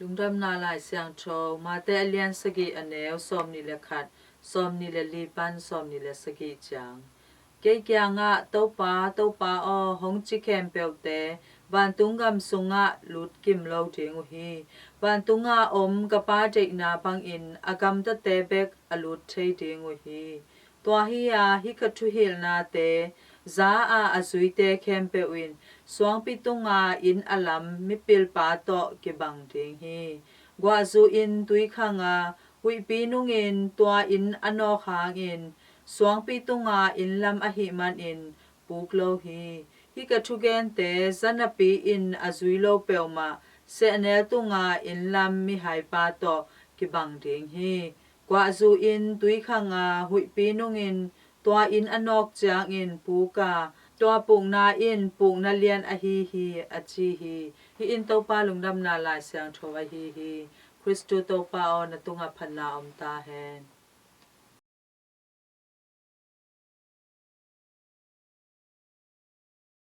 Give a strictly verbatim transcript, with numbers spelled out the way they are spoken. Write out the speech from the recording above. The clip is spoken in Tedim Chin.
Lungdamna Lai Siangtho, Mate a lian sagih, a neu sawmnih le khat, sawmnih le li pan sawmnih le sagih ciang. Kei kiangah, Topa, Topa aw, hong ci khempeuhte vantung gam sungah lut kim lo ding uh hi. Vantunga om ka Pa deihna bangin a gamtate bek a lut thei ding uh hi. Tua hi-a hih ka thuhilhnate za a, a zuite khempeuh in suangpi tunga inn a lam mipilpa tawh kibang ding hi. Guahzu in tui khanga huihpi nungin tua inn a nawk hangin suangpi tunga inn lam ahih manin puk lo hi. Hih ka thugente za napi-in a zui lo peuhmah sehnel tunga inn lam mihaipa tawh kibang ding hi. Guahzu in tui khanga huihpi nungin tua inn a nawk ciangin puk a, tua pukna in pukna lian ahi hi, a ci hi. Hih in Topa Lungdamna Lai Siangtho ahi hi. Khristu Topa aw, na tungah phatna om ta hen.